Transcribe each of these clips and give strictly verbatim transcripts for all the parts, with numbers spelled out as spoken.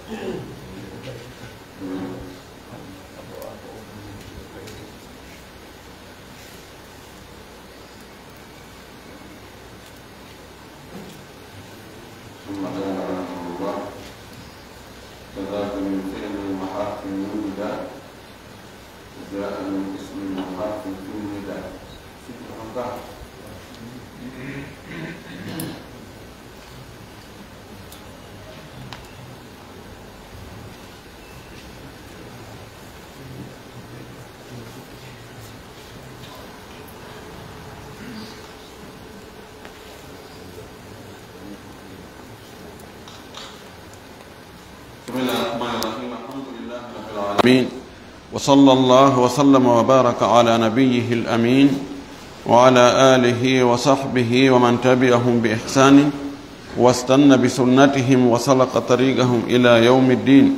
ثم قال رحمه الله: كذاك من فعل وحرف وجد، وجاء من اسم وحرف في النداء. بسم الله الرحمن الرحيم. الحمد لله رب العالمين. وصلى الله وسلم وبارك على نبيه الأمين وعلى آله وصحبه ومن تبعهم بإحسان واستن بسنتهم وسلك طريقهم إلى يوم الدين.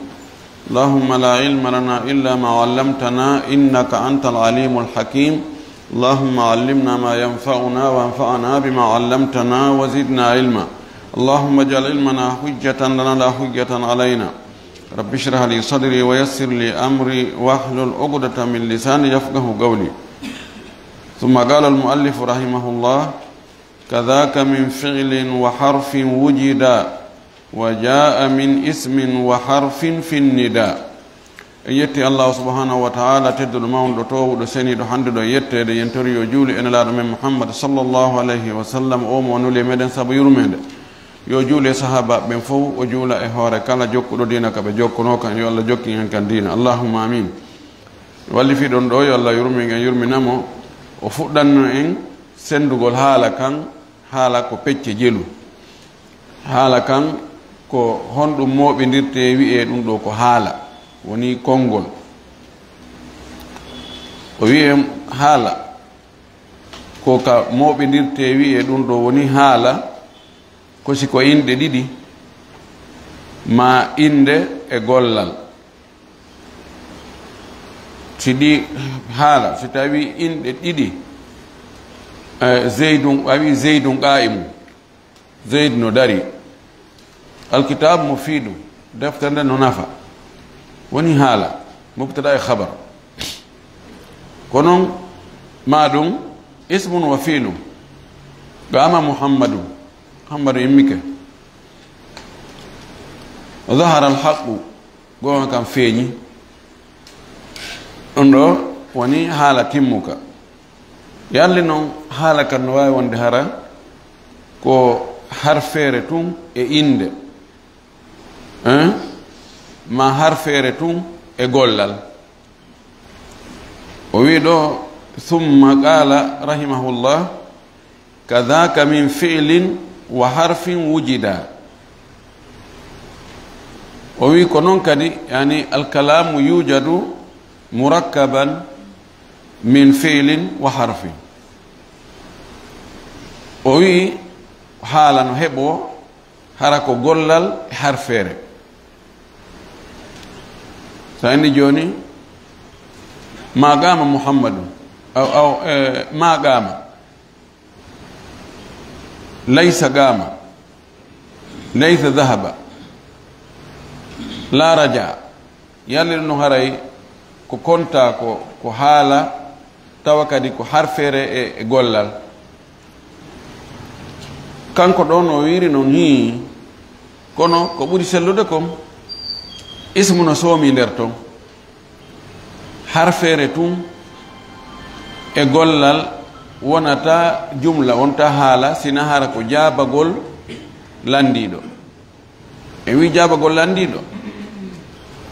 اللهم لا علم لنا إلا ما علمتنا إنك أنت العليم الحكيم. اللهم علمنا ما ينفعنا وانفعنا بما علمتنا وزدنا علما. اللهم اجعل علمنا حجة لنا لا حجة علينا. رب اشرح لي صدري ويسر لي أمري واحلل عقدة من لساني يفقه قولي. ثم قال المؤلف رحمه الله: كذاك من فعل وحرف وجدا، وجاء من اسم وحرف في النداء. En yetti Allahu subhanahu wa ta'ala, tedduɗo, mawnuɗo, toowuɗo, seniiɗo, hannduɗo e yetteede. Yen tori yo juuli e Nelaaɗo men Muhammad sallallahu alayhi wa sallam, o mo o nuli e meɗen sabu yurmeende. Yo juuli e sahaabaaɓe ɓen fow, o juula e hoore kala jokkuɗo diina ka ɓe jokkunoo kan. Yo Allah jokkin en kan diina. Allahumma amin. Wallifiiɗo on ɗo, yo Allah yurmin en, yurmina mo. O fuɗɗanno en senndugol haala kan, haala ko pecce jelu. Haala kan ko honɗum mooɓindirtee, wi'ee ɗum ɗo ko haala, woni konngol. O wi'ee haala, ko ka mooɓindirtee, wi'ee ɗum ɗo woni haala, ko si ko inɗe ɗiɗi, maa innde e gollal. Si ɗi haala, si tawi inɗe ɗiɗi, eh, Zeydun, a wi Zeydun qaa'imun, Zeyd no dari. Alkitaabu mufiidu, deftere nde no nafa. Woni haala, mubtada e khabar. Ko non, maa ɗum, ismun wa fiilun. Qaama Muhammadun. Muhammadu immike. Zahara al-haqqu. Goonga kan feeñi. Ɗum ɗo woni haala timmuka. Yalli non haala kan no waawi wonde hara ko harfeere tun e innde, hein? Maa harfeere tun e gollal. O wi'i ɗo, summa qaala rahimahullah, kadhaka min fi'lin wa harfin wujida. O wi'i ko non kadi, yani, al-kalamu yujadu murakkaban min fi'lin wa harfin. O wi'i haala no heɓoo hara ko gollal e harfeere. So a inni jooni, ma qaama Muhammadun, aw, aw, eh, ma qaama. Laysa qaama. Laysa dhahaba. La raja'a. Yalli ɗum no haray ko kontaa ko, ko haala, tawa kadi ko harfeere e, e gollal. Kanko ɗo no wiiri non, hii, kono ko ɓuri sellude kon, ismu no soomi nder ton. Harfeere tun e gollal wonata jumla, wonta haala, sina hara ko jaabagol lanndiiɗo. En wi jaabagol lanndiiɗo.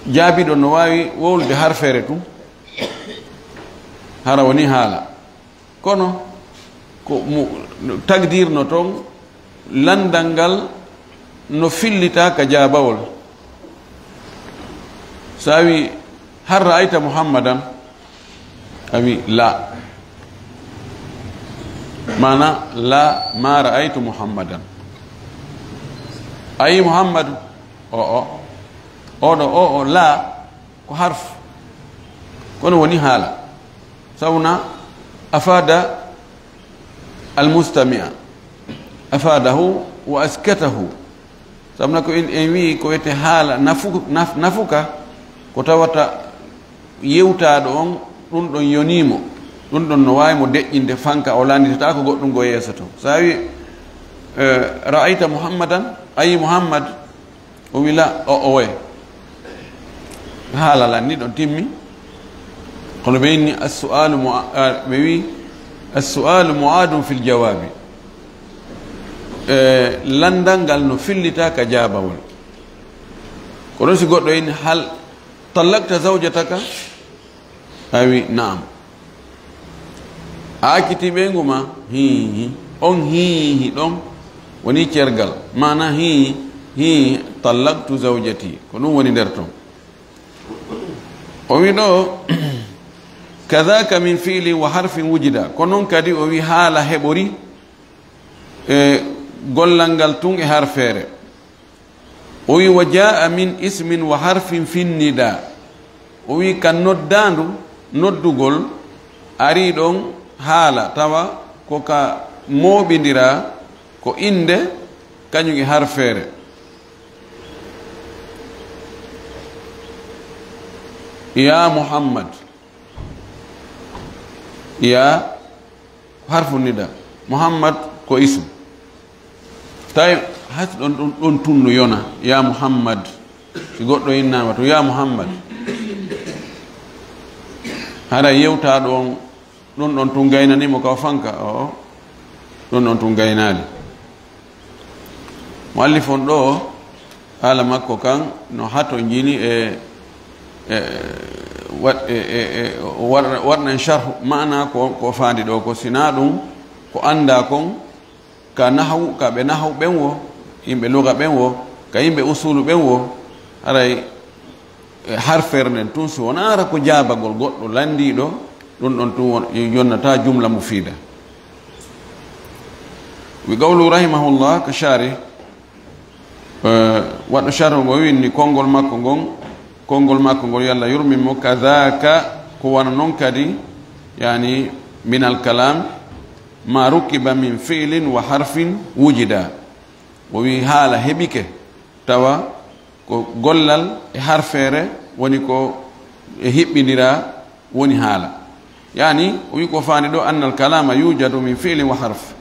Jaabiiɗo no waawi wowlude harfeere tun, hara woni haala. Kono ko mo tagdirno ton, lanndal ngal no fillita ka jaabawol. So a wi, hal ra'ayta Muhammadan? A wi, la. Maana, la, ma ra'aytu Muhammadan. A yi Muhammadu? O, o. O ɗo, o, o, la, ko harf. Kono woni haala. Sawna afada al-mustami'a. Afadahu wa askatahu. Sabu na ko en, en wii ko wiyetee haala nafu-, naf-, nafuka, ko tawata yewtaaɗo on, ɗun ɗon yonii mo, ɗun ɗon no waawi mo deƴƴinde fanka, o lannditataako goɗɗun goo yeeso ton. So a wii, eh, "Ra'ayta Muhammadan?" A yii Muhammad? O wii, "La," o, o woye. Haala lan ni ɗon timmi. Kono ɓe inni as-su'alu mu-, a, ɓe wii, "As-su'alu mu'adun fil jawaabi." Eh, lanndal ngal no fillita ka jaabawol. Ko ɗon si goɗɗo inni, "Hal tallaqta zawjataka?" A wii, "Na'am." A accitii ɓeyngu maa? "Hii, hii." On hii, hii ɗon woni cergal. Maana hii, hii, "Tallaqtu zawjati." Ko ɗun woni nder ton. O wii ɗoo, "Kadhaka min fi'lin wa harfin wujida." Ko non kadi o wii haala heɓori e gollal ngal tun e harfeere. O wii, "Wa jaa'a min ismin wa harfin fin nida." O wii, "Ka noddaandu, noddugol, arii ɗon haala, tawa ko ka mooɓindiraa, ko innde, kañum e harfeere." "Ya Muhammad." Ya ko harfu nida. Muhammad ko ism. Tawi hay so ɗon, ɗon, ɗon tun no yona, "Ya Muhammad." Si goɗɗo innaama tun, "Ya Muhammad." Hara yewtaaɗo on, ɗun ɗon tun gaynanii mo ka o fanka? Oo, ɗun ɗon tun gaynaali. Muallif on ɗoo, haala makko kan no hatonjini e, e, wa-, e, e, e, war-, warnan sharhu maana ko, ko faandi ɗoo ko, sinaa ɗun ko anndaa kon ka nahawu, ka ɓe nahawu ɓen wo, yimɓe luga ɓen wo, ka yimɓe usulu ɓen wo, haray e harfeere nden tun, si wonaa hara ko jaabagol goɗɗo lanndiiɗo, ɗun ɗon tun won-, yonnataa jumla mufiida. Wi qawlu rahimahullah ka sharih, eh, waɗɗo sharh ngo winndi konngol makko ngon, konngol makko ngol, yalla yurmin mo, "Kadhaka, ko wano non kadi, yani, minal kalam, ma rukkiba min fi'lin wa harfin wujida." O wi haala heɓike, tawa ko gollal e harfeere woni ko e hiɓɓindiraa woni haala. Yani, o wi ko faandi ɗoo, "Annal kalama yujadu min fi'lin wa harf."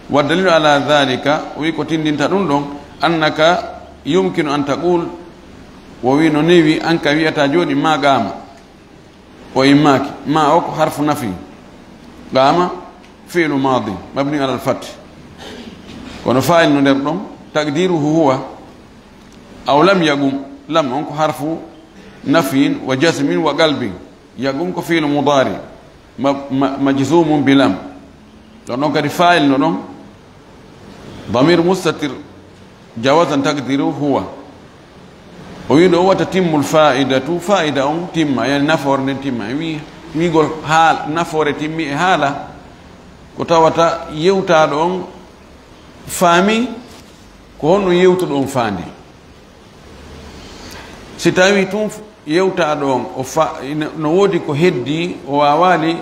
Wa dalilu ala dhalika, o wi ko tindinta ɗun ɗon, "Annaka yumkinu an taqul," o wi no newi an ka wi'ata jooni, "Ma qama." O immaaki. Ma o ko harfu nafi. Qama fi'lu madi mabni ala al-fath. Kono fa'il no nder ɗon, taqdiruhu huwa. Aw lam yaqum. Lam on ko harfu nafyin wa jazmin wa qalbin. Yaqum ko fi'lu mudari. Ma-, ma-, majzumun bi lam. Ɗon ɗon kadi fa'il no ɗon. Damir mustatir. Jawazan taqdiru huwa. O wi ɗo wata timmul fa'idatu, fa'ida on timma, yani nafoore nden timma. E wi, wigol haal-, nafoore timmi e haala, ko tawata yewtaaɗo on faami ko honno yewtuɗo on faandi. Si tawi tun yewtaaɗo on, o fa-, no, no woodi ko heddi, o waawaali,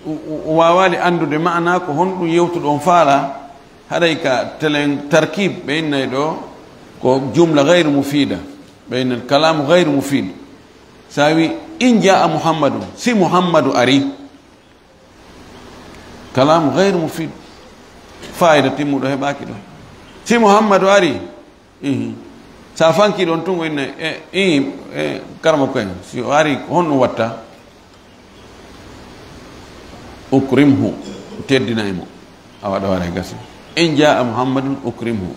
o, o, o waawaali anndude maana ko honɗum yewtuɗo on faala, haray ka telen tarkib ɓe innay ɗo ko jumla gayru mufida, ɓe innay kalamu gayru mufid. Sa wi, "In jaa Muhammadun," si Muhammadu ari, kalamu gayru mufid, fayida timmuɗo heɓaaki ɗo. Si Muhammadu ari, ihi. Sa fanki ɗon tun, o innay, e, i, e, karama ko en, si o ari, ko honɗum watta? Ukrimhu, teddinay mo. Awa ɗo waray gasi. "In jaa Muhammadun ukrimhu."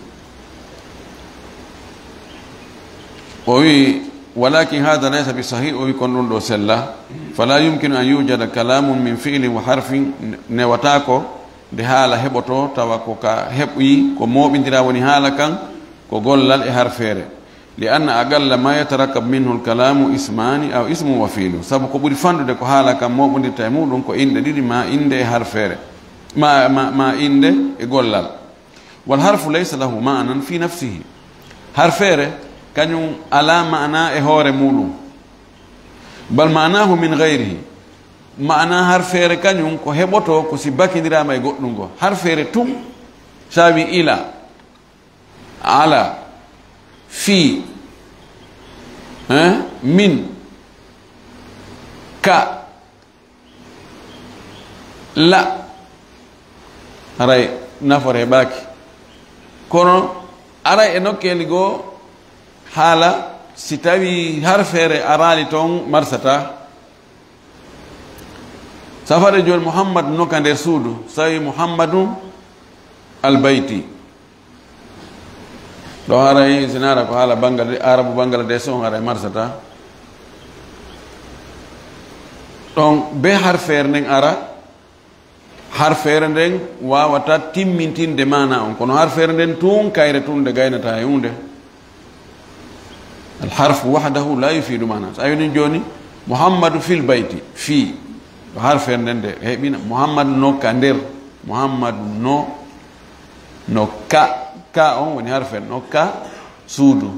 O wi, "Walakin hadha laysa bi sahih," o wi, "Kon ɗum ɗo sella. Fala yumkinu an yujada kalamun min fi'lin wa harfin," newata ko nde haala heɓoto, tawa ko ka heɓi, ko mooɓindira woni haala kan, ko gollal e harfeere. "Li anna aqalla ma yatarakkab minhu al-kalamu ismani aw ismun wa fi'lun." Sabu ko ɓuri fanɗude ko haala kan mooɓondirta e muɗum ko inɗe ɗiɗi, ma innde e harfeere, ma, ma, ma innde e gollal. "Wal harfu laysa lahu ma'nan fi nafsihi." Harfeere kañum alaa maana e hoore muɗum. "Bal ma'nahu min ghayrihi." Maana harfeere kañum ko heɓoto ko si bakindiraama e goɗɗum ngo. Harfeere tun, sa wi ila, ala, Fii. Eh? Min. Ka. La. Haray nafoore heɓaaki. Kono aray e nokkeeli goo haala, si tawii harfeere araali toon, marsata. Safare jooni, Muhammad no ka nder suudu, sawi Muhammadu Albayti. Ɗo haray sinaara ko haala Bangladesh, Arabu Bangladesh on haray marsata. Ɗon be harfeere nden ara, harfeere nden waawata timmintinde maana on, kono harfeere nden tun kayre tun nde gaynata e huunde. Al harfu wahdahu la yufidu maana. So a wini jooni, Muhammadu fil bayti, fii, ko harfeere nden nde heɓina, Muhammadu no ka nder, Muhammadu no, no ka, ka on woni harfeere, no ka suudu.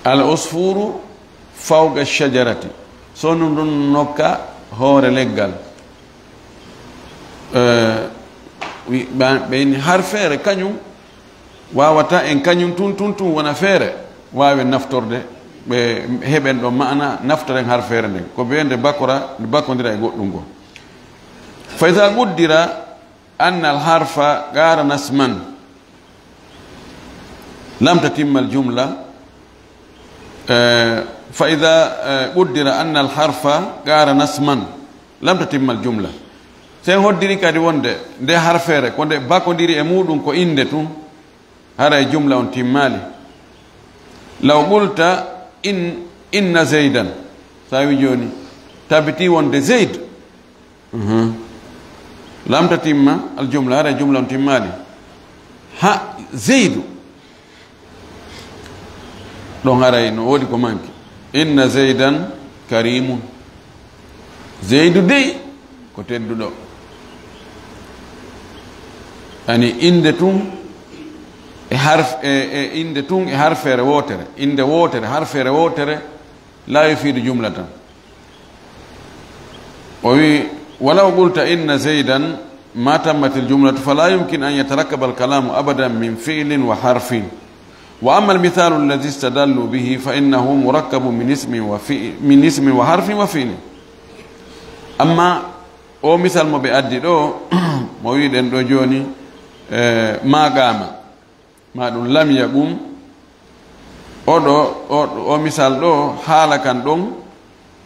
Al usfuru fawqa shajarati. Sonu ndun no ka hoore leggal. Eh, wi-, ɓa-, ɓe inni harfeere kañum waawata en kañum tun, tun, tun wona feere waawen naftorde. Ɓe heɓen ɗo maana naftoren harfeere nden. Ko ɓe nde bakora, nde bakondira e goɗɗum goo. Fa iza quddira anna al harfa qarana isman lam tatimma al jumla. Eh, fa iza, eh, quddira anna al harfa qarana isman lam tatimma al jumla. Sen hoddiri kadi wonde nde harfeere ko nde bakondiri e muɗum ko innde tun, haray jumla on timmaali. Law qulta in, inna Zaydan, so a wi jooni, tabiti wonde Zayd. Mhm. Lam tatimma al jumla, haray jumla on timmaali. Ha, Zaydu. Ɗon haray no woodi ko manki. Inna Zaydan karimun. Zeydu dey ko tedduɗo. Ani innde tun e harf-, e, e innde tun e harfeere wootere. Innde wootere, harfeere wootere, la yufidu jumlatan. O wi, walaw qulta inna Zaydan ma tammatil jumlatu, fala yumkin an yatarakkaba al kalamu abadan min fi'lin wa harfin. Wa amma al mithalu alladhi istadallu bihi fa innahu murakkabun min ismin wa fi-, min ismin wa harfin wa fi'lin. Amma o misal mo ɓe addi ɗo, mo wiɗen ɗo jooni, eh, ma qama. Ma ɗum lam yaqum. Oɗo, o, o misal ɗo, haala kan ɗon,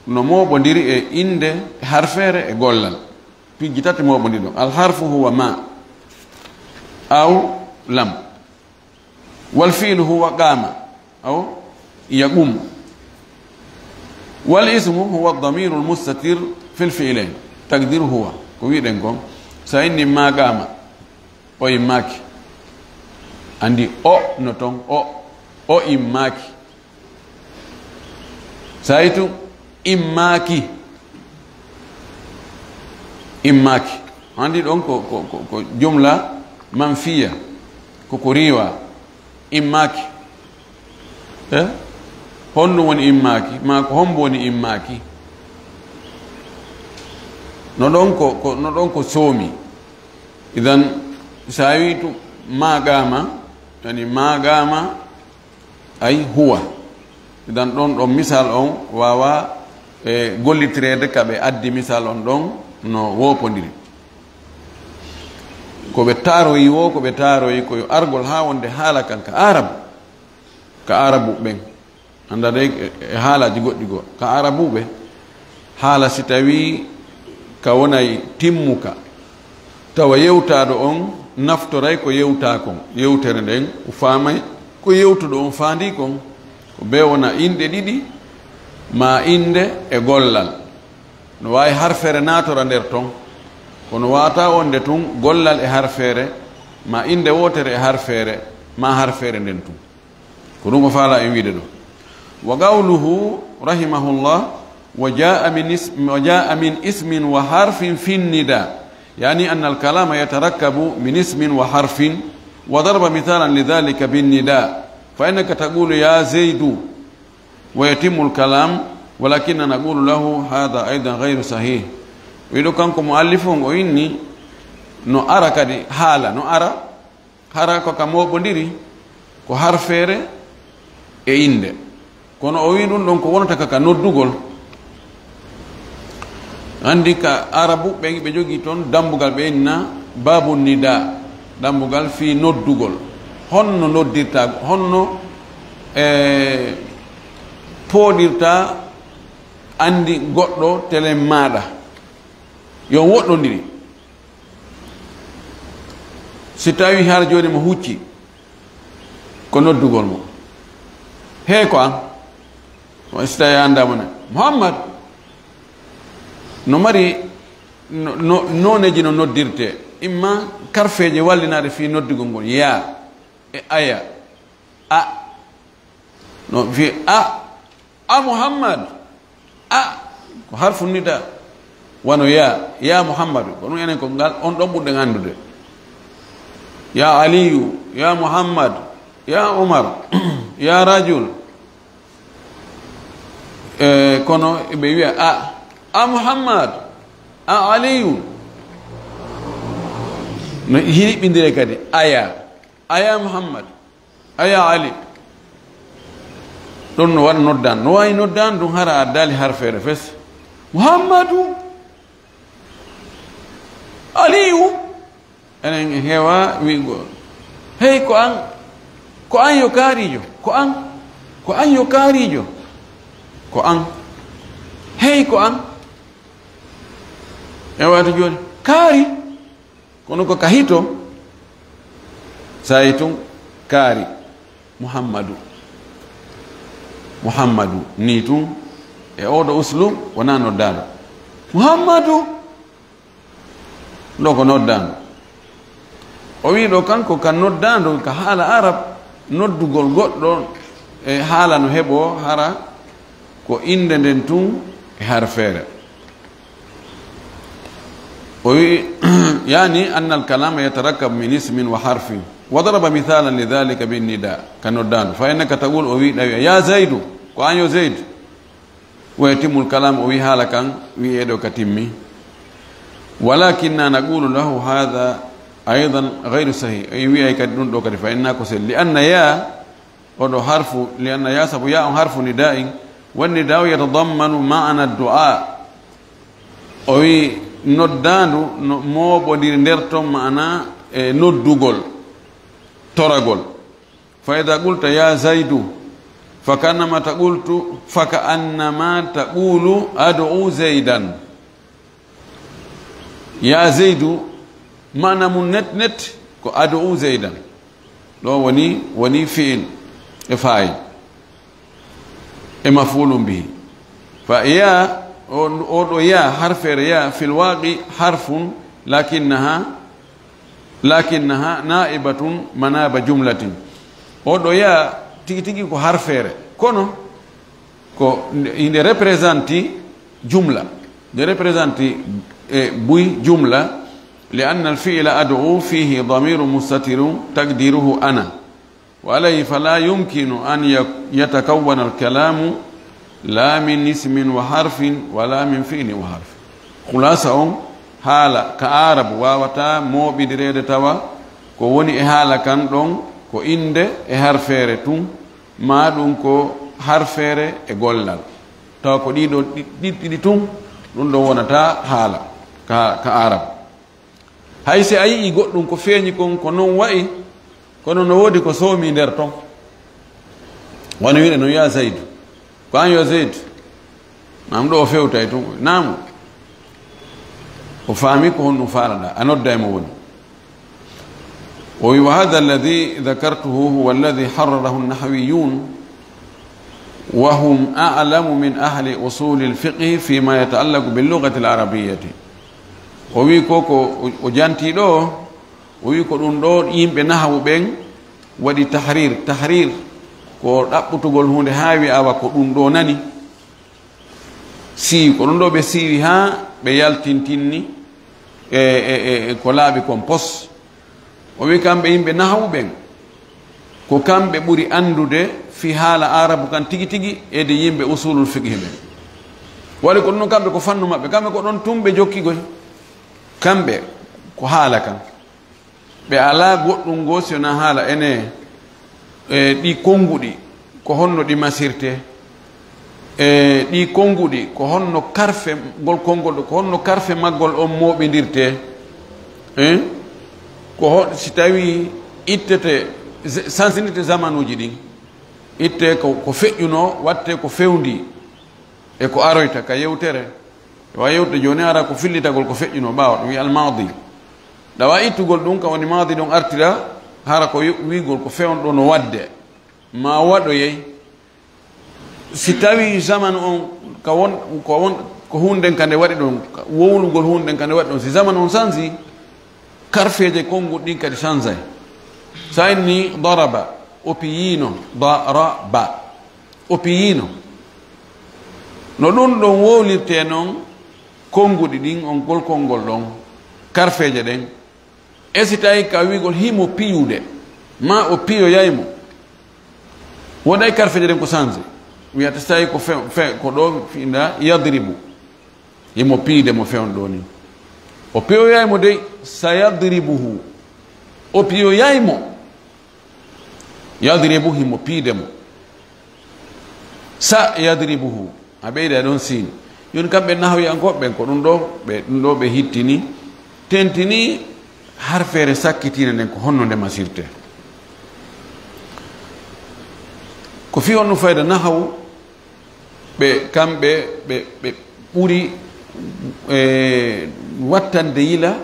no mooɓondiri e innde, e harfeere, e gollal. Pijji tati mooɓondiri ɗon. Al harfu huwa ma, aw lam. Wal fi'lu huwa qama, aw yaqum. Wal ismu huwa damiru al mustatir fil fi'layn. Taqdiru huwa. Ko wiɗen kon. So a inni ma qama. O immaaki. Anndi o no ton, o, o immaaki. Saytu immaaki. Immaaki. Anndi ɗon ko, ko, ko, ko jumla manfiya. Ko ko riiwa. Immaaki. Eh? Honɗum woni immaaki? Ma ko hombo woni immaaki? No ɗon ko, ko, no ɗon ko soomi. Idan, so a wi tu ma qama, yani ma qama, ay huwa. Idan, ɗon, ɗon misal on waawa, e, gollitireede ka ɓe addi misal on ɗon no woopondiri. Ko ɓe taaroyi wo, ko ɓe taaroyi ko yo argol haa wonde haala kan ka Arab, ka Arabu ɓen. Annda dey e, e haalaaji goɗɗi goo. Ka Arabuɓe, haala si tawii ka wonay timmuka, tawa yewtaaɗo on naftoray ko yewtaa kon, yewtere nden o faamay ko yewtuɗo on faandii kon. Ko bee wona inɗe ɗiɗi, maa innde e gollal. No waawi harfeere naatora nder ton, kono waawataa wonde tun gollal e harfeere, maa innde wootere e harfeere, maa harfeere nden tun. Ko ɗum o faalaa en wiide ɗo. Wa qawluhu rahimahullah, wa jaa min is-, wa jaa min ismin wa harfin fi nida, yani anna al-kalama yatarakkabu min ismin wa harfin, wa daraba mithalan li dhalika bin nida, fa innaka taqulu ya Zaydu, wa yatimmu al-kalam, walakinna naqulu lahu hadha aydan ghayru sahih. Wiɗo kanko muallifu on o inni no ara kadi haala, no ara hara ko ka mooɓondiri, ko harfeere e innde. Kono o wi ɗum ɗon ko wonata ka, ka noddugol. Anndi ka Arabu ɓe, ɓe jogii toon dambugal ɓe inna babu nida, dambugal fii noddugol. Honno noddirta, honno, e, pooɗirta anndi goɗɗo telen maaɗa? Yo on woɗɗondiri. Si tawi har jooni mo hucci, ko noddugol mo. Hee ko an? Ko si tawi a anndaa mo ne. Muhammad no mari no, no, nooneeji no noddirte. Imma karfeeje wallinaaɗe fii noddugol ngol. Yaa e aya. A. No fii a. A Muhammad. A ko harfu nida. Wano ya, ya Muhammadu. Ko ɗum enen ko ngal, on ɗon ɓurɗen anndude. Ya Aliyu, ya Muhammad, ya Umar, ya rajul. E, kono ɓe wiya a, a Muhammad, a Aliyu. No hiɓɓindire kadi, aya, aya Muhammad, aya Ali. Ɗum no waɗa noddaan. No waawi noddaan ɗum hara addaali harfeere fes. Muhammadu, Aliyu. Enen en heewa wi'go, hey, ko an, ko an yo kaariijo, ko an, ko an yo kaariijo, ko an, hey, ko an. E wato jooni, kaari, kono ko ka hito, sa'i tun, kaari, Muhammadu, Muhammadu, nii tun, e oɗo uslub, wonaa noddaandu. Muhammadu! Ɗo ko noddaandu. O wii ɗo kanko ka noddaandu ka haala Arab, noddugol goɗɗo e haala no heɓoo hara ko innde nden tun e harfeere. O wii, yani anna al-kalama yatarakkabu min ismin wa harfin. Wa daraba mithalan li dhalika bin nida, ka noddaandu. Fa innaka taqul, o wii ɗawi, ya Zaydu, ko an yo Zaydu. Wa yatimmu al-kalam, o wi haala kan, wi e ɗo ka timmi. Walakinna naqulu lahu hadha aydan ghayru sahih. En wi'ay kadi ɗum ɗo kadi fa inna ko sel. Li anna ya, o ɗo harfu, li anna ya sabu ya on harfu nida'in. Wan nida'u yatadammanu ma'ana du'a. O wi noddaandu no mooɓondiri nder ton ma'ana e noddugol, toragol. Fa idha qulta ya Zaydu, fa ka'annama taqultu, fa ka'annama taqulu ad'u Zaydan. Ya Zaydu, maana mun net net ko ad'u Zaydan. Ɗo woni, woni fi'il e fa'il e maf'ulun bihi. Fa ya, o, o ɗo ya, harfeere ya, fil waqi harfun, lakinnaha Lakinnaha na'ibatun manaba jumlatin. O ɗo ya tigi tigi ko harfeere, kono ko nde, nde representanti jumla. Nde representanti, e, buy jumla, li anna al fi'la ad'u fihi damirun mustatirun taqdiruhu ana. Wa alayhi fala yumkinu an ya-, yatakawwana al-kalamu la min ismin wa harfin wa la min fi'lin wa harfin. Khulasa on haala ka Aarabu wawata mooɓindireede tawa ko woni e haala kan ɗon ko innde e harfeere tun, maa ɗum ko harfeere e gollal. Tawa ko ɗiɗo ɗi-, ɗi-, ɗiɗi tun, ɗum ɗon wonata haala ka, ka Aarabu. Hay si a yi'ii goɗɗum ko feeñi kon, ko non wa'i, kono no woodi ko soomi nder ton. Wano wi'ude non, "Ya Zaydu." Ko an yo Zaydu? Naam, ɗo o fewtay tun. Naamu. O faami ko honɗum faalaɗaa. A nodda e mo woni. O wi, "Wa hadha alladhi dhakartuhu huwa alladhi harrarahu an-nahwiyyun, wa hum a'lamu min ahli usuli al-fiqhi fima yata'allaqu bil lughati al-arabiyyati." O wi ko, ko o, o janti ɗo, o wi ko ɗum ɗo yimɓe nahawu ɓen waɗi tahrir. Tahrir ko ɗaɓɓutugol huunde haa wi'a awa ko ɗum ɗo nani. Siiwi, ko ɗum ɗo ɓe siiwi haa ɓe yaltintinni e, e, e, e ko laaɓi kon pos. O wi kamɓe yimɓe nahawu ɓen, ko kamɓe ɓuri anndude fii haala Aarabu kan tigi tigi e de yimɓe usulul fiqhi ɓen. Waɗi ko ɗum ɗon kamɓe ko fannu maɓɓe, kamɓe ko ɗon tun ɓe jokki goy. Kamɓe ko haala kan. Ɓe alaa goɗɗum goo si wonaa haala ene. E ɗi konnguɗi, ko honno ɗi masirte? E ɗi konnguɗi, ko honno karfe ngol konngol ɗo, ko honno karfe maggol on mooɓindirte? Hein? Ko hon, si tawi ittete, z-, sansinirte zamanuuji ɗin, itte ko, ko feƴƴuno, watte ko fewndi e ko aroyta ka yewtere. Wa yewte jooni hara ko fillitagol ko feƴƴuno ɓaawo, ɗum wiya almaadi. Ɗawa ittugol ɗum ka woni maadi ɗon artira, hara ko yo-, wi'gol ko fewn ɗo no waɗde, ma waɗoyey. Si tawi zamanu on ka won, ko won, ko huunde nden ka nde waɗi ɗon, ka wowlugol huunde nden ka nde waɗi ɗon, si zamanu on sansi, karfeeje konnguɗi ɗin kadi sansay. Sa inni daraba, o piyino, daraba, o piyino. No ɗum ɗon wowlirte non konnguɗi ɗin, on gol konngol ɗon, karfeeje ɗen. E si tawi ka wi'gol himo piyude, ma o piyoyay mo. Woɗay karfeeje ɗen ko sanse. Wiyata si tawi ko fe, fe, ko ɗo fi'inda yadribu. Himo piyde mo fewn ɗo ni. O piyoyay mo dey, sayadribuhu. O piyoyay mo. Yadribu, himo piide mo. Sa yadribuhu. A ɓeyda ɗon sin. Yoni kamɓe nahawiyankooɓe ɓen ko ɗum ɗo ɓe, ɗum ɗo ɓe hittini, tentini harfeere sakkitiinde nden ko honno nde masirte. Ko fii on ɗum fayda nahawu, ɓe, kamɓe, ɓe, ɓe ɓuri, e, wattande yila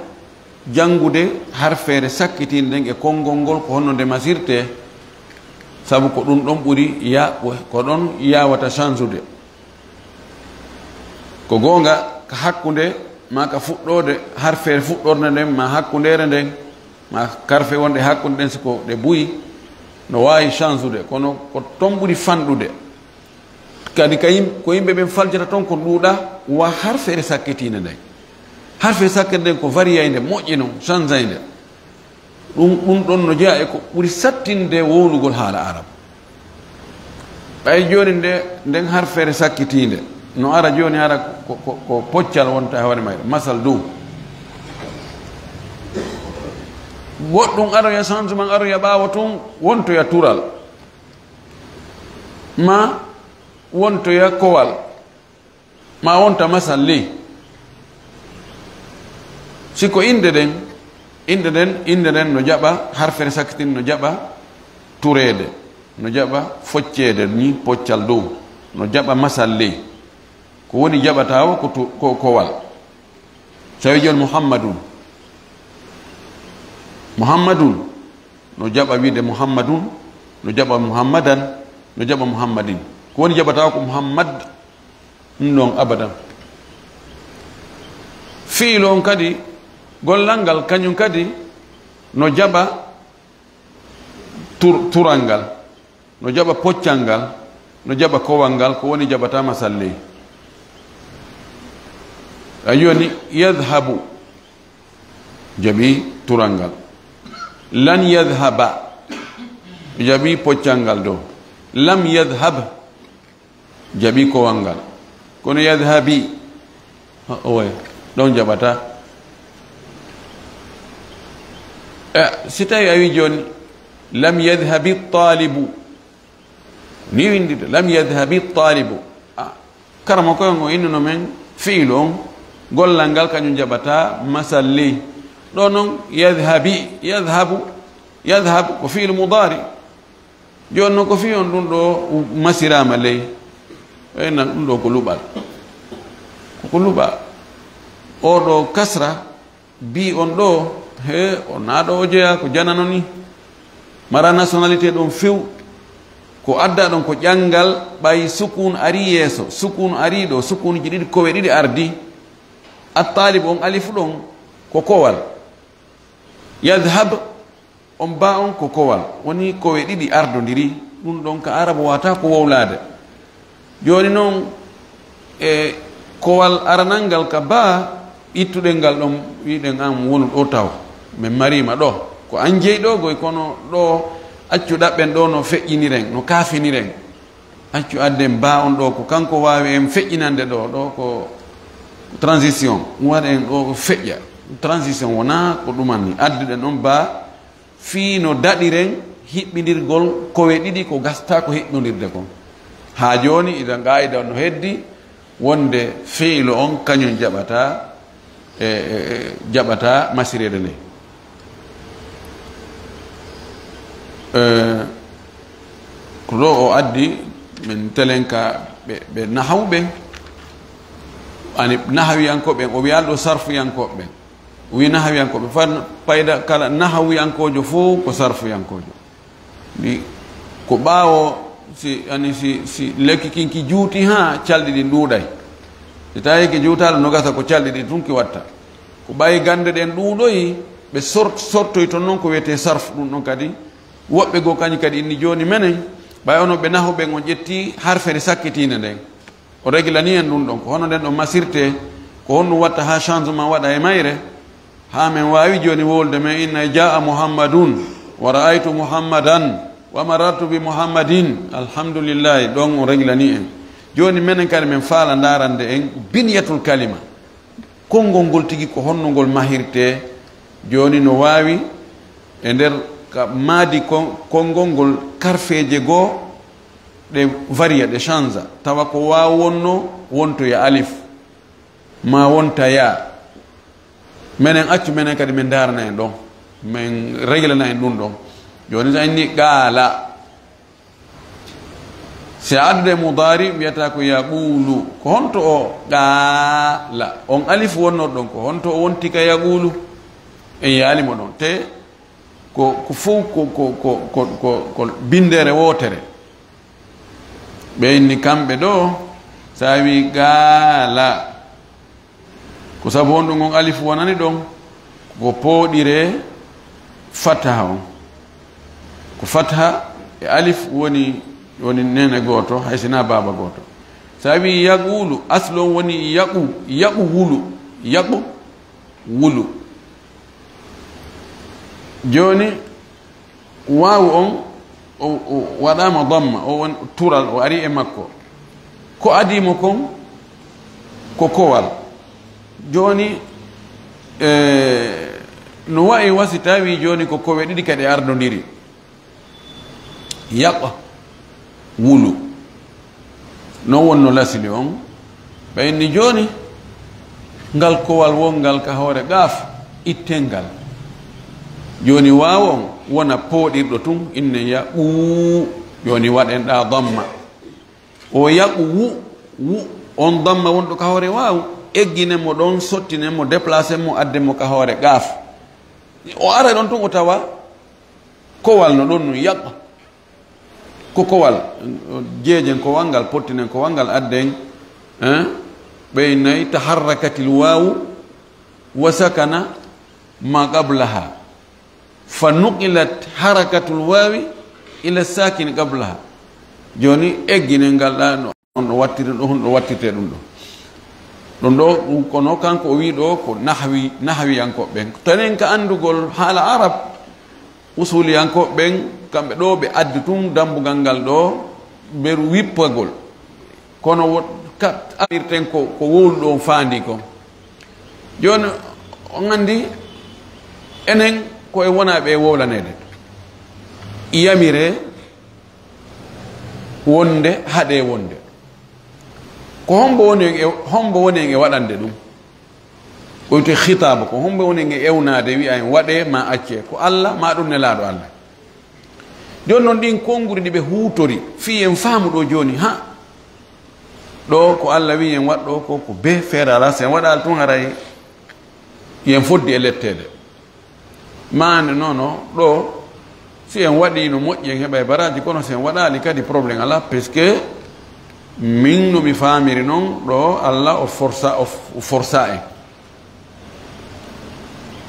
janngude harfeere sakkitiinde nden e konngol ngol ko honno nde masirte, sabu ko ɗum ɗon ɓuri ya-, ko ɗon yawata change-ude. Ko goonga, ka hakkunde, ma ka fuɗɗoode harfeere fuɗɗorde nden, ma hakkundeere nden, ma karfe wonɗe hakkunde ɗen, si ko ɗe buy, no waawi change-ude, kono ko ton ɓuri fanɗude. Kadi ka yim-, ko yimɓe ɓen faljata ton ko ɗuuɗa, wa harfeere sakkitiinde nden. Harfeere sakkitiinde nden ko variyaynde, moƴƴi non, changeaynde. Ɗum, ɗum ɗon no jeyaa e ko ɓuri sattinde wowlugol haala Arab. Ɓay jooni nde, nden harfeere sakkitiinde, no ara jooni, ara ko, ko, ko poccal wonta e hoore mayre. Masal dow. Goɗɗum aroya, changement aroya ɓaawo tun, wontoya tural. Ma wontoya kowal, ma wonta masal ley. Si ko innde nden, innde nden, innde nden no jaɓa, harfere sakkitin no jaɓa tureede, no jaɓa focceede ni poccal dow, no jaɓa masal ley. Ko woni jaɓata o ko tu-, ko kowal. So a wi'i jooni Muhammadun. Muhammadun. No jaɓa wi'ude Muhammadun, no jaɓa Muhammadan, no jaɓa Muhammadin. Ko woni jaɓata ko Muhammad, ɗum ɗon abadan. Fiilu on kadi, gollal ngal, kañum kadi, no jaɓa tur-, tural ngal. No jaɓa poccal ngal, no jaɓa kowal ngal, ko woni jaɓata masal ley. A yoni, yadhabu, jaɓi tural ngal. Lan yadhaba, jaɓi poccal ngal dow. Lam yadhab, jaɓi kowal ngal. Kono yadhabi, o-, owe, ɗon jaɓata. Eh, si tawi a wi jooni, lam yadhabi talibu, ni winndito, lam yadhabi talibu. Ah, karama koye ngo innuno men fiilu on, gollal ngal kañum jaɓata masal ley. Ɗo noon, yadhabi, yadhabu, yadhab ko fiilu mudaari. Jooni noon ko fii on ɗum ɗo masiraama ley. Ey nan ɗum ɗo ko luɓal. Ko ko luɓa. O ɗo kasra, bi on ɗo, he, o naa ɗo o jeyaa ko janano ni. Mara nationalité ɗon few. Ko adda ɗon ko ƴanngal ɓay sukun ari yeeso, sukun ari ɗo, sukunji ɗiɗi, kowe ɗiɗi ardi. At-talib on alif ɗon ko kowal. Yadhab on ba on ko kowal, woni kowe ɗiɗi ardondiri, ɗum ɗon ka Arabu wata ko wowlaade. Jooni noon, e kowal aranal ngal ka ba, ittuɗen ngal ɗon, wiɗen an wonu ɗo taw, min mariima ɗo. Ko an jeyi ɗo goy, kono ɗo accu ɗaɓɓen ɗo no feƴƴiniren, no kaafiniren. Accu adden ba on ɗo, ko kanko waawi en feƴƴinande ɗo, ɗo ko transition. Waɗen ɗo ko feƴƴa. Transition wonaa ko ɗuman ni. Adduɗen on ba fii no daɗiren hiɓɓindirgol kowe ɗiɗi ko gasta ko hiɓɓindirde kon. Haa jooni, idan qaa'ida no heddi wonde fi'lu on kañum jaɓata, e, e, e, jaɓata masireede nde. E, ko ɗo o addi, min telenka ɓe, ɓe nahawu ɓen, ani nahawiyankooɓe ɓen, o wiyaali ɗo sarfuyankooɓe ɓen. O wi nahawiyankooɓe, fa payda kala nahawiyankoojo fof ko sarfuyankoojo. Ɗi, ko ɓaawo, si, ani si, si lekki kin ki juuti haa calɗi ɗin ɗuuɗay. Si tawi ki juutaali no gasa ko calɗi ɗin tun ki watta. Ko ɓayi gannde ɗen ɗuuɗoyi, ɓe sort-, sortoy ton non ko wiyetee sarf ɗum ɗon kadi. Woɓɓe goo kañi kadi inni jooni menen, ɓay onon ɓe naho ɓen on ƴetti harfere sakkitiinde nden. O regilani en ɗum ɗon. Ko hono nden ɗon masirte, ko honɗum watta haa changement waɗa e mayre? Haa men waawi jooni wowlude men inna jaa Muhammadun, wa ra'aytu Muhammadan, wa marartu bi Muhammadin. Alhamdulillahi, ɗon o regilani en. Jooni menen kadi men faala ndaarande en biniyatul kalima. Konngol ngol tigi ko honno ngol mahirte? Jooni no waawi e nder ka maadi kon-, konngol ngol karfeeje goo ɗe variya, ɗe chanza. Tawa ko waaw wonno, wontoya alif, maa wonta yaa. Menen accu, menen kadi min ndaarana en ɗon. Min reglana en ɗum ɗon. Jooni so en ni qaala. Si a addude mudaari, wiyata ko yaquulu. Ko honto o qaala? On alif wonnor ɗon, ko honto o wonti ka yaquulu? En yaali mo ɗon. Te ko, ko fow ko, ko, ko, ko, ko, ko binndere wootere. Ɓe inni kamɓe ɗo, so a wi qaala, ko sabu honɗum on alif wonani ɗon? Ko pooɗire fataha on. Ko fataha e alif woni, woni neene gooto, hay si na baaba gooto. So a wi yaquulu, aslu on woni yaqu, yaqu wulu, yaqu wulu. Jooni, waawu on, o, o waɗaama damma, o won tural, o ari e makko. Ko adii mo kon, ko kowal. Jooni, e, no wa'i wa si tawi jooni ko kowe ɗiɗi kadi ardondiri. Yaq, wulu. No wonno lasili on? Ɓe inni jooni, ngal kowal wonngal ka hoore qaaf, ittee ngal. Jooni waawu on wona pooɗirɗo tun, inne yaquu. Jooni waɗen ɗa damma. O yaqu wu, wu, on damma wonɗo ka hoore waawu, egginen mo ɗon, sottinen mo, déplacen mo, adden mo ka hoore qaaf. O ara ɗon tun o tawa kowal no ɗon nun yaq. Ko kowal, jeejen kowal ngal, pottinen kowal ngal, adden, hein? Ɓey nayi, taharrakatil waawu wa sakana ma qablaha. Fa nuqilat harakatul waawi ila sakin qablaha. Jooni, egginen ngal ɗa no, on ɗo wattiri ɗo, on ɗo wattirte ɗum ɗo. Ɗum ɗo, ɗum kono kanko o wi ɗo ko nahwi, nahwiyankooɓe ɓen. Tanen ka anndugol haala arab, usuliyankooɓe ɓen, kamɓe ɗo ɓe addi tun dambugal ngal ɗo, beru wippagol. Kono wo-, ka, amirten ko, ko wowluɗo on faandi kon. Jooni, on anndi, enen ko en wona ɓe wowlaneede. Yamire wonde, haɗe wonde. Ko hombo woni en e, hombo woni en e waɗande ɗum? Ko wiyetee khitaaba ko, hombo woni en e ewnaade, wi'a en waɗee ma accee? Ko Alla ma ɗum Nelaaɗo Alla. Jooni noon, ɗin konnguri ɗi ɓe huutori, fii en faamu ɗo jooni, ha, ɗo ko Alla wi'i en waɗ ɗo ko, ko be feere alaa, si en waɗaali tun haray yen foddi e letteede. Maande noon o, ɗo, si en waɗii no moƴƴi, en heɓay baraaji, kono si en waɗaali kadi, problème alaa, parce que min no mi faamiri noon, ɗo Alla o forsa, o f-, o forsa en.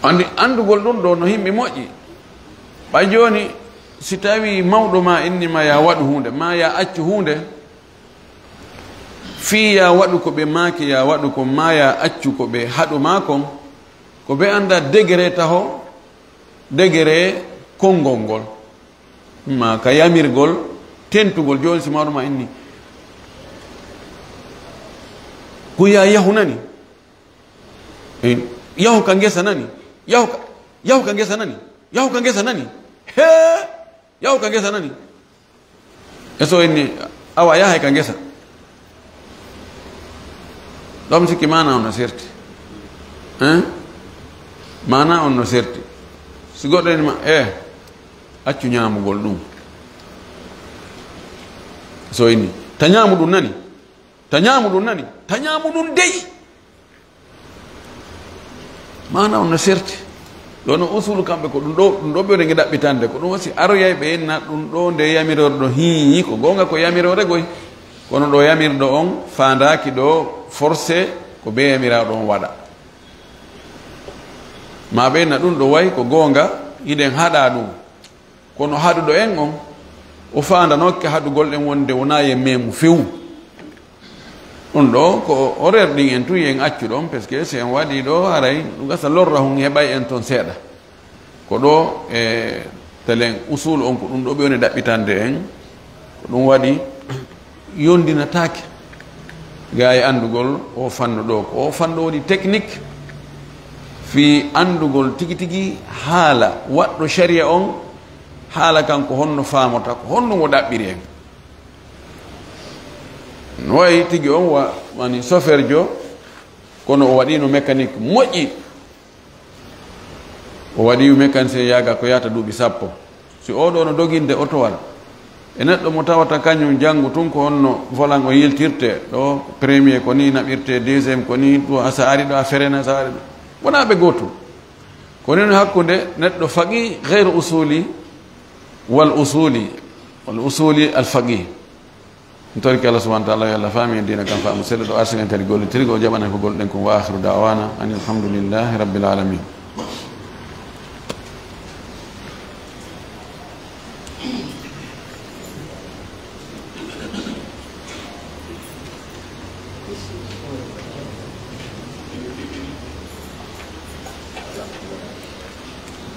Anndi, anndugol ɗum ɗo no himɓe moƴƴi. Ɓay jooni, si tawii mawɗo ma inni ma ya waɗu huunde, ma ya accu huunde, fii ya waɗu ko ɓe maaki ya waɗu kon, ma ya accu ko ɓe haɗu ma kon, ko ɓe annda degré taho, degré konngol ngol. Ma ka yamirgol, tentugol, jooni si mawɗo ma inni, ko ya yahu nani? Eh, yahu ka ngesa nani? Yahu ka, yahu ka ngesa nani? Yahu ka ngesa nani? Hee! Yahu ka ngesa nani. E so inni, awa yahay ka ngesa. Ɗom sikki mana on no serti. Hein? Mana on no serti. Si goɗɗo inni ma, eh, accu ñaamugol ɗum. So inni, ta ñaamu ɗum nani. Ta ñaamu ɗum nani. Ta ñaamu ɗum dey. Mana on no serti. Ɗo no usulu kamɓe ko ɗum ɗo, ɗum ɗo ɓe woni ɗaɓɓitande. Ko ɗum wasi aroyay ɓe inna ɗum ɗo nde yamirore ɗo hii, ko goonga ko yamirore goy. Kono ɗo yamirɗo on faandaaki ɗo forcé ko be yamiraaɗo on waɗa. Ma ɓe inna ɗum ɗo way ko goonga, hiɗen haɗa ɗum. Kono haɗuɗo en on, o faandanoke haɗugol ɗen wonde wona ye memu few. Ɗum ɗo ko o rerɗin en tun, yen accu ɗon, parce que si en waɗi ɗo, haray ɗum gasa lorra hun heɓay en ton seeɗa. Ko ɗo e telen usul on, ko ɗum ɗo ɓe woni ɗaɓɓitande en, ko ɗum waɗi yondinataake. Gaa e anndugol o fannu ɗo, ko o fannu woni technique fii anndugol tigi tigi haala waɗɗo sharia on, haala kan ko honno faamota, ko honno mo ɗaɓɓiri en. No wayi tigi on wa-, wani soferjo, kono o waɗino mécanique moƴƴi. O waɗi mécanicien yaaga ko yahata duuɓi sappo. Si o ɗo no doginde otowal, e neɗɗo mo tawata kañum janngu tun ko honno volant o yiltirte, ɗo premier ko ni naɓirte, deuxième ko ni, ɗo a sa ari ɗo a ferena, sa ari ɗo. Wonaa ɓe gootum. Ko nen hakkunde neɗɗo faqih gayru usuli wal usuli, wal usuli al faqih. Mi torike Allah subhanahu wa ta'ala yo Allah faami en diina kan faamu sello, ɗo arsiren kadi gollitirgol, o jaɓana ko golɗen kon. Wa akhiru da'wana anil hamdulillahi rabbil alamin.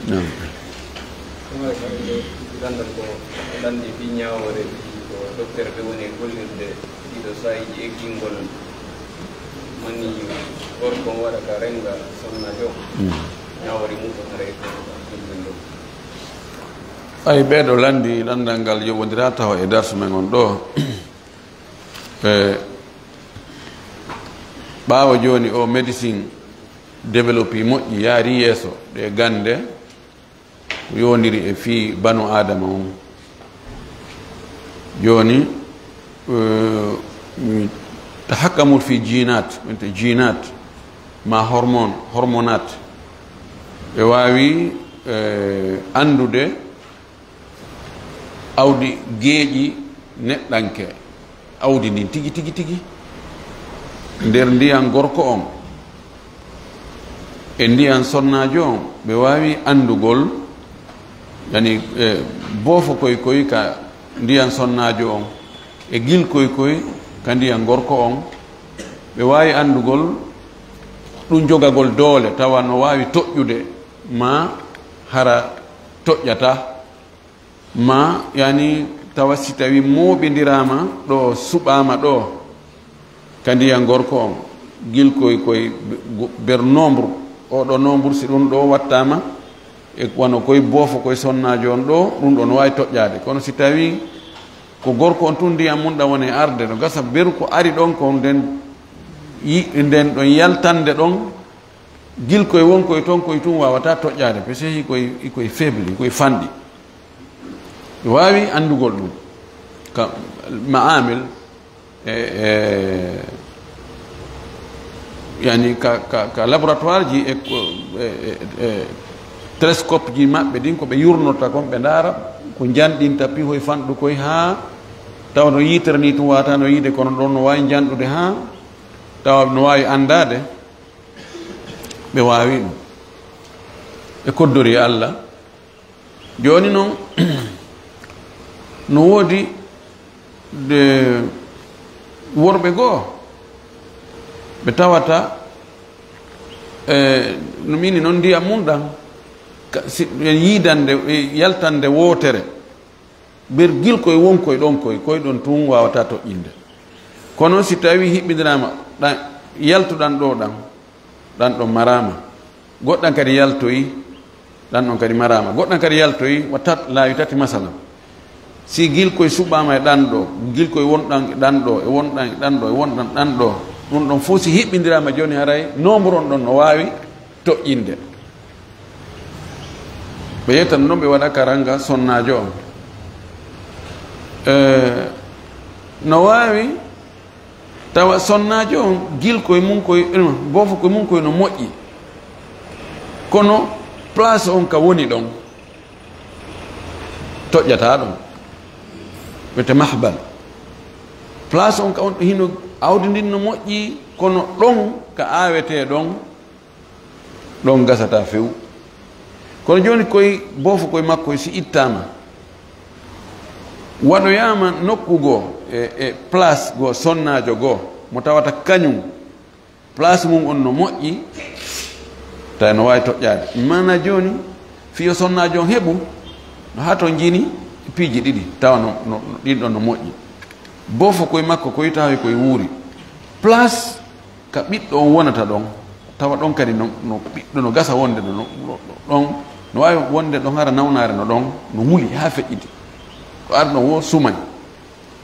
Naam. Ɗum waɗi kam ɓe gandal ko landi fii ñaawoore, ko docteur ɓe woni e gollirde ɗiɗo saa'iiji eggingol mani gorko on waɗa ka renga sonnaajo. Mm. Ñaawoore muɗum haray ko ɗum ɗum ɗo. Ay, ɓeeɗo landi landal ngal yowondira taho e darsu men on ɗo. E ɓaawo jooni o médecine développé moƴƴi, yaari yeeso ɗe gannde ko yowondiri e fii banu Aadama on. Jooni, eh, mi tahakkamul fii jiinaat, wonte jiinaat ma hormone, hormonaat. Ɓe waawi, eh, anndude awdi geeƴi neɗɗanke, awdi ndin tigi, tigi, tigi, nder ndiyan gorko on e ndiyan sonnaajo on, ɓe waawi anndugol, yani, e boofo koy koy ka ndiyan sonnaajo on, e gilkoy koy ka ndiyan gorko on, ɓe waawi anndugol ɗum jogagol doole, tawa no waawi toƴƴude, ma hara toƴƴata. Ma, yani, tawa si tawi mooɓindiraama ɗo, suɓaama ɗo, ka ndiyan gorko on, gilkoy koy ber nombre, oɗo nombre, si ɗum ɗo wattaama, e wano koy boofo koy sonnaajo on ɗo, ɗum ɗo no waawi toƴƴaade. Kono si tawi ko gorko on tun ndiyan mun ɗan woni arde, no gasa beru ko ari ɗon kon, nden yi-, nden ɗon yaltande ɗon, gilkoy wonkoy ton koy tun waawataa toƴƴaade, parce que hikoy, hikoy faible, hikoy fanɗi. Ɓe waawi anndugol ɗum ka ma'amil, e, e, yani ka, ka, ka laboratoire ji e ko, e, e, e télescope ji maɓɓe ɗin, ko ɓe yurnorta kon, ɓe ndaara ko njanɗinta pihoy fanɗukoy haa tawa no yitere ni tun waata no yiide, kono ɗon no waawi njanɗude haa tawa no waawi anndaade. Ɓe waawi ɗum. Ɓe koddori Allah. Jooni noon, no woodi de worɓe goo, ɓe tawata, e, no mini noon ndiyam mum ɗam, ka, si, en yiidande, e, yaltande wootere. Ber gilkoy wonkoy ɗon koy, koy ɗon tun waawataa toƴƴinde. Kono si tawii hiɓɓindiraama, ɗan, yaltuɗan ɗo ɗan, ɗan ɗon maraama. Goɗɗan kadi yaltoyi, ɗan ɗon kadi maraama. Goɗɗan kadi yaltoyi, wa tat, laawi tati masalan. Si gilkoy suɓaama e ɗan ɗoo, gilkoy wonɗan e ɗan ɗoo, e wonɗan e ɗan ɗoo, e wonɗan ɗan ɗoo, ɗun ɗon fow si hiɓɓindiraama jooni, haray nombre on ɗon no waawi toƴƴinde. Ɓe yettan non ɓe waɗa ka ranga sonnaajo on. Eh, no waawi tawa sonnaajo on, gilkoy mun koy, eh, boofokoy mun koy no moƴƴi. Kono place on ka woni ɗon, toƴƴataa ɗon. Wiyete mahbal. Place on ka on, hino, aawdi ndin no moƴƴi, kono ɗon ka aawetee ɗon, ɗon gasataa few. Kono jooni koy, boofokoy makkoy si ittaama, waɗoyaama nokku goo, e, e place goo, sonnaajo goo, mo tawata kañun place mun on no moƴƴi, tawi no waawi toƴƴaade. Maanaa jooni, fii yo sonnaajo on heɓu, no hatonjini piiji ɗiɗi, tawa no, no, no, ɗin ɗon no moƴƴi. Boofokoy makko koy tawi koy wuuri. Place ka ɓiɗɗo on wonata ɗon, tawa ɗon kadi no, no ɓiɗɗo no gasa wonde ɗon, no, no, ɗon, no waawi wonde ɗon hara nawnaare no ɗon, no wuli haa feƴƴiti. Ko ari ɗon wo sumay.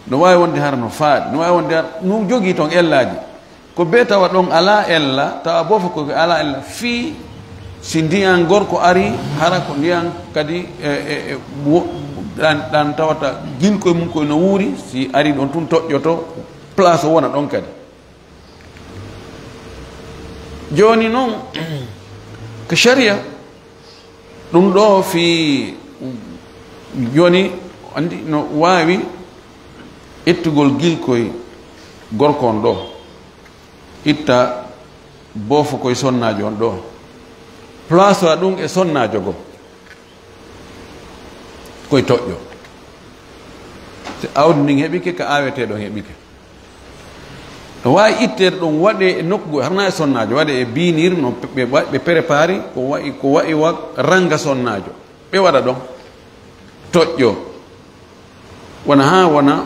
No waawi wonde hara no faaɗi, no waawi wonde hara, no jogii ton ellaaji. Ko bee tawa ɗon alaa ella, tawa boofokoy alaa ella, fii si ndiyan gorko ari, hara ko ndiyan kadi, e, e, e, wo-, ɗan, ɗan tawata gilkoy mun koy no wuuri, si ari ɗon tun toƴƴoto, place o wona ɗon kadi. Jooni non, ko sharia, ɗun ɗoo fii, jooni, anndi no waawi ittugol gilkoy gorko on ɗoo, itta boofokoy sonnaajo on ɗoo, place a ɗun e sonnaajo goo. Koye toƴƴo. Si aawdi ndin heɓike, ka aawetee ɗon heɓike. No waawi itteede ɗon, waɗee e nokku goo, harnaa e sonnaajo, waɗee e biinir, no ɓe, ɓe, ɓe préparé, ko wa'i, ko wa'i wa ranga sonnaajo. Ɓe waɗa ɗon. Toƴƴo. Wona haa wona,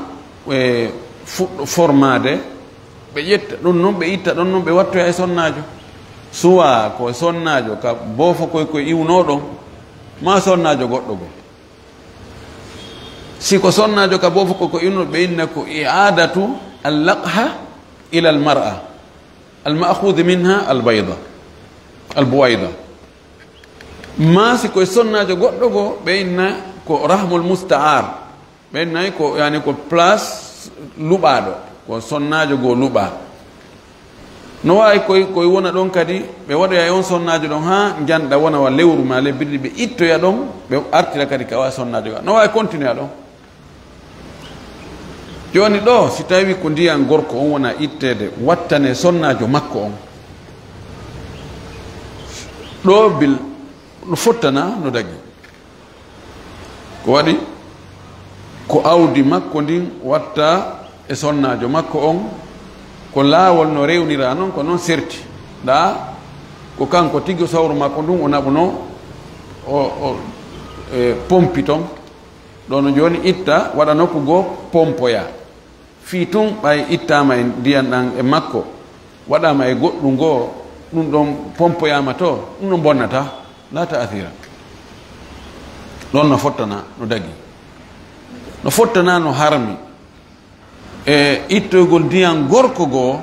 e, fuɗɗo formaade, ɓe ƴetta ɗun non, ɓe itta ɗon non, ɓe wattoya e sonnaajo. Suwaa ko sonnaajo ka boofokoy koy iwunoo ɗon, maa sonnaajo goɗɗo goo. Si ko sonnaajo ka boofokoy koy iwunoo, ɓe inna ko i'adatu al-laqha ila al-mar'a, al-ma'khudh minha al-bayda, al-buwayda. Maa si koye sonnaajo goɗɗo goo, ɓe inna ko rahmul musta'ar. Ɓe inna ko, yani ko place luɓaaɗo, ko sonnaajo goo luɓaa. No waawi koye, koye wona ɗon kadi, ɓe waɗoya e on sonnaajo ɗon haa njanɗa wona wa lewru maa lebbi ɗiɗi, ɓe ittoya ɗon, ɓe artira kadi ka wa sonnaajo ga. No waawi continuer ɗon. Jooni ɗoo, si tawii ko ndiyan gorko on wona itteede, wattane sonnaajo makko on. Ɗoo bil no fottana no dagi. Ko waɗi? Ko aawdi makko ndin watta e sonnaajo makko on, ko laawol no rewnira non, ko non serti. Ɗaa, ko kanko tigi sawru makko ndun o naɓuno, o, o, e, pompi ton. Ɗoo no jooni itta, waɗa nokku goo, pompoya. Fii tun ɓay ittaama e ndiyan ɗan e makko, waɗaama e goɗɗun goo, ɗun ɗon pompoyaama to, ɗun ɗon bonnataa, laa ta'asira. Ɗon no fottana, no dagi. No fottana, no harmi. E ittoygol ndiyan gorko goo,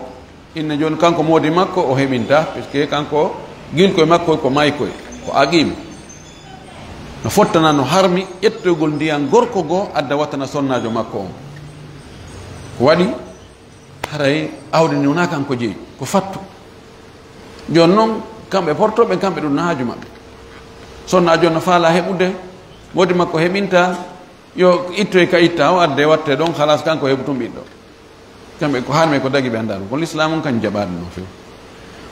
inna jooni kanko moodi makko o heɓinta, puisque kanko gilkoy makko ko maykoy, ko aqim. No fottana, no harmi ƴettoygol ndiyan gorko goo adda wattana sonnaajo makko on. Ko waɗi? Haray aawdi ndi wonaa kanko jeyi, ko fattu. Jooni non, kamɓe portooɓe, kamɓe ɗun na haaju maɓɓe. Sonnaajo on no faalaa heɓude, moodi makko heɓinta, yo ittoy ka itta, o adde watte ɗon, halas, kanko heɓu tun ɓiɗɗo. Kamɓe ko harmi ko dagi ɓe anndaa ɗun. Kono Lislaamu on kan jaɓaade non few.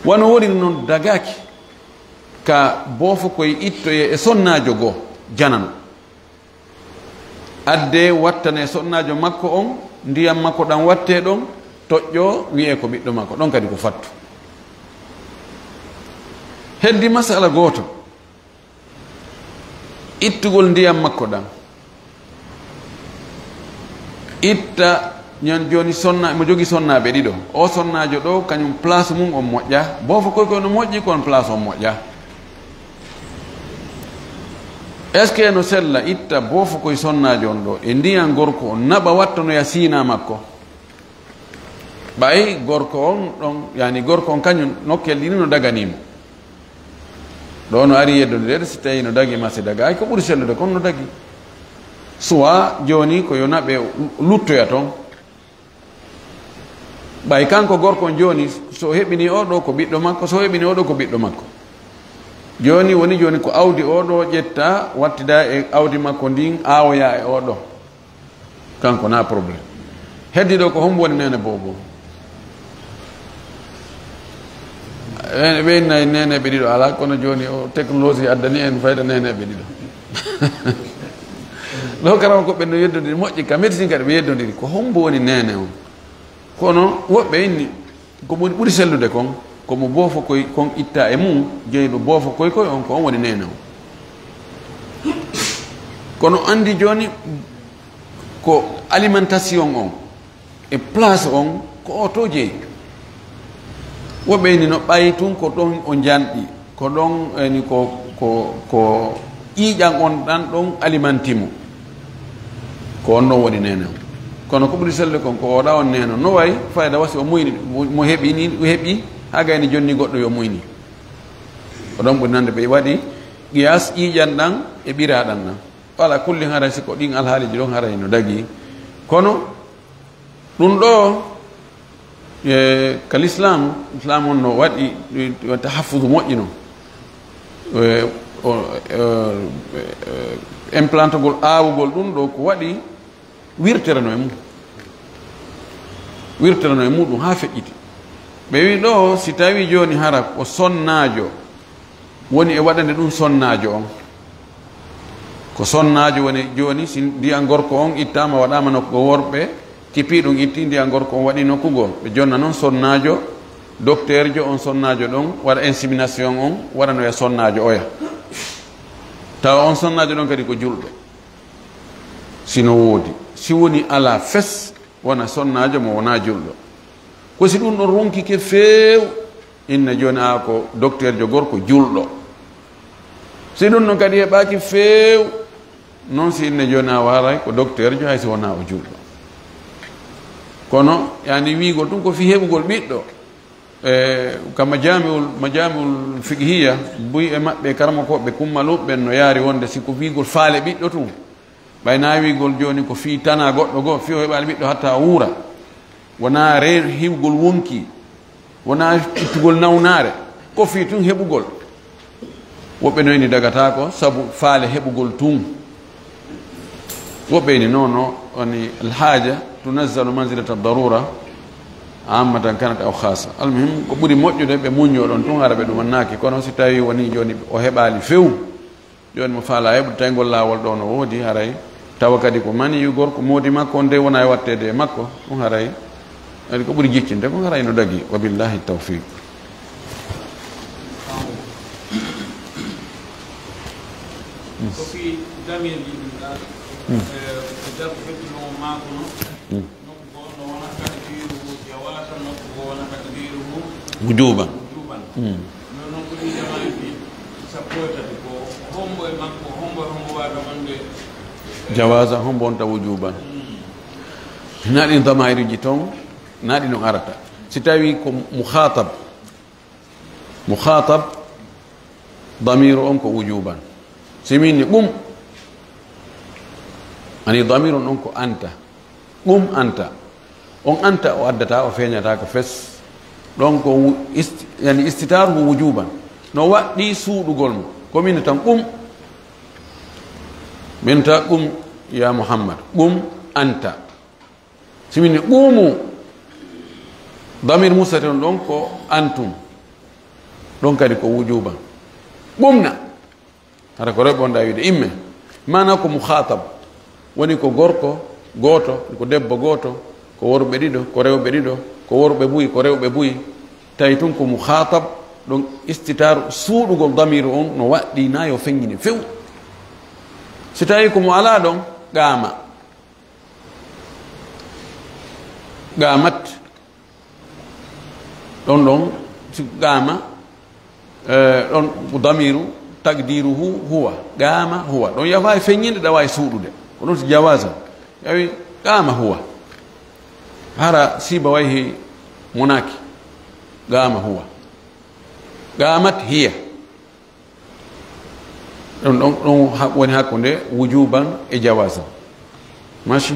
Wano woni non dagaaki ka boofokoy ittoye e sonnaajo goo janano. Adde wattane sonnaajo makko on, ndiyan makko ɗan watte ɗon, toƴƴo, wi'ee ko ɓiɗɗo makko, ɗon kadi ko fattu. Heddi masala gooto, ittugol ndiyan makko ɗan. Itta, ñan jooni sonna-, mo jogi sonnaaɓe ɗiɗo. O sonnaajo ɗoo, kañun place mun on moƴƴaa. Boofokoy koy no moƴƴi, kono place on moƴƴaa. Est-ce que no sella itta boofo koye sonnaajo on ɗo e ndiyan gorko on naɓa wattonoya siina makko? Ɓay gorko on ɗon, yani gorko on kañum nokkel ɗini no daganii mo. Ɗo no ari yeddondireede, si tawii no dagi ma si dagaaki, ko ɓuri sellude kon no dagi. Soit jooni ko yo naɓe luttoya ton. Ɓay kanko gorko on jooni, so heɓini oo ɗoo ko ɓiɗɗo makko, so heɓini oo ɗoo ko ɓiɗɗo makko. Jooni woni jooni ko awdi oo ɗoo ƴetta, wattida e awdi makko ndin, aawoya e oo ɗoo. Kanko na problème. Heddi ɗoo ko hombo woni neene boobo? Ɓe, ɓe nayi neeneeɓe ɗiɗo alaa, kono jooni o technologie addani en fayda neeneeɓe ɗiɗo. Ɗo karama ko ɓe no yeddondiri moƴƴi, ka médecine kadi ɓe yeddondiri. Ko hombo woni neene on? Kono woɓɓe inni, ko ɓuri, ɓuri sellude kon, ko mo boofo koy kon itta e mum, jeyɗo boofo koy koy on, ko on woni neene on. Kono andi jooni, ko alimentation on, e place on, ko o to jeyi. Woɓɓe inni no ɓayi tun ko ɗon o janɗi, ko ɗon eni ko, ko, ko ƴiiƴan on ɗan ɗon alimanti mo. Ko on ɗon woni neene on. Kono ko ɓuri sellude kon ko oɗa on neene on. No wayi fayda wasi o muyni, mo, mo heɓi ni, o heɓi, haa gayni jonni goɗɗo yo muyni. Ko ɗon ɓuri nande ɓe waɗi qiyas ƴiiƴan ɗan e ɓiraaɗan ɗan. Ala kulli haray si ko ɗin alhaaliiji ɗon haray no dagi. Kono ɗum ɗo, e, ka lislaam, islaam on no waɗi, e, tahaffudu moƴƴi non. E, o, e, e, implantagol, aawugol ɗum ɗo ko waɗi wirterano e mum. Wirterano e muɗum haa feƴƴiti. Ɓe wi ɗo, si tawi jooni hara ko sonnaajo woni e waɗande ɗum sonnaajo on. Ko sonnaajo woni jooni, si ndiyan gorko on ittaama, waɗaama nokku go worɓe, kippii ɗum itti, ndiyan gorko on waɗi nokku goo. Ɓe jonna noon sonnaajo, dokteerjo on sonnaajo ɗon, waɗa insémination on, waɗanoya sonnaajo oya. Tawa on sonnaajo ɗon kadi ko julɗo. Si no woodi. Si woni alaa fes, wona sonnaajo mo wonaa julɗo. Ko si ɗum ɗon ronkike feew, inna jooni a ko dokteerjo gorko julɗo. Si ɗum ɗon kadi heɓaaki feew, non si inna jooni a waray ko dokteerjo, hay si wonaa o julɗo. Kono, yani wiigol ɗum ko fii heɓugol ɓiɗɗo. E, kama jami'ul, majami'ul fiqhiyya, buy e maɓɓe karamokooɓe kummaluɓe ɓen no yaari wonde si ko wiigol faale ɓiɗɗo tun. Ɓay na wiigol jooni ko fii tana goɗɗo goo, fii o heɓaali ɓiɗɗo hatta o wuura. Wonaa re-, hiwgol wonki, wonaa ittugol nawnaare, ko fii tun heɓugol. Woɓɓe no ini dagataako sabu faale heɓugol tun. Woɓɓe ini non, non, woni alhaaja tunazzalu manzilata darura, ammatan kanat aw khasa. Almuhim, ko ɓuri moƴƴude ɓe muññoo ɗon tun, hara ɓe ɗumannaaki. Kono si tawi woni jooni o heɓaali few, jooni mo faalaa heɓude, tawi ngol laawol ɗo no woodi, haray tawa kadi ko maniyu gorko moodi makko on de wona e watteede e makko, ɗum haray, kadi ko ɓuri jiccinde ko haray no dagi. Wa billahi tawfiq. Ko fii damirji ɗin ɗan, eh, ko jaggu fettuno maakuno. Nokku goo no wona takdiiruhu jawaasan, nokku goo wona takdiiruhu wujuuban. Wujuuban. Mm. No, non ko ɗi jamaa'iji sappo e tati ko hombo e makko, hombo e hombo waawi ɗon wonde? Jawaasan, hombo wonta wujuuban? Mm. Na ɗin damaayiruji ton, na ɗi non arata. Si tawi ko mukhaatab, mukhaatab, damiru on ko wujuuban. Si min ni ɓum, ani damiru on ko anta. Ɗum anta. On anta o addata, o feeñata ko fes. Ɗon ko wu-, ist-, yani istitaru ko wujuban. No waɗɗi suuɗugol mo. Ko min tan ɗum. Min ta ɗum, ya Muhammad. Ɗum anta. Si min ɗumu, damir mustatir on ɗon ko antum. Ɗon kadi ko wujuban. Ɗum na. Hara ko rewɓe wonɗa wiide imme. Maana ko mukhatab. Woni ko gorko gooto, ko debbo gooto, ko worɓe ɗiɗo, ko rewɓe ɗiɗo, ko worɓe buy, ko rewɓe buy. Tawi tun ko mukhatab, ɗon istitaru suuɗugol damiru on no waɗɗi na yo feññine few. Si tawi ko mo alaa ɗon, qaama. Qaamat. Ɗon ɗon, si qaama, eh, ɗon ko damiru, Taqdiruhu huwa. Qama huwa. Ɗon yafa e feññinde ɗawa e suuɗude. Ko ɗon si jawaza. Yawi qama huwa. Hara Sibawayhi monaki. Qama huwa. Qamat hiya. Ɗum ɗon ɗum ha- woni hakkunde wujuban e jawazan. Mashi.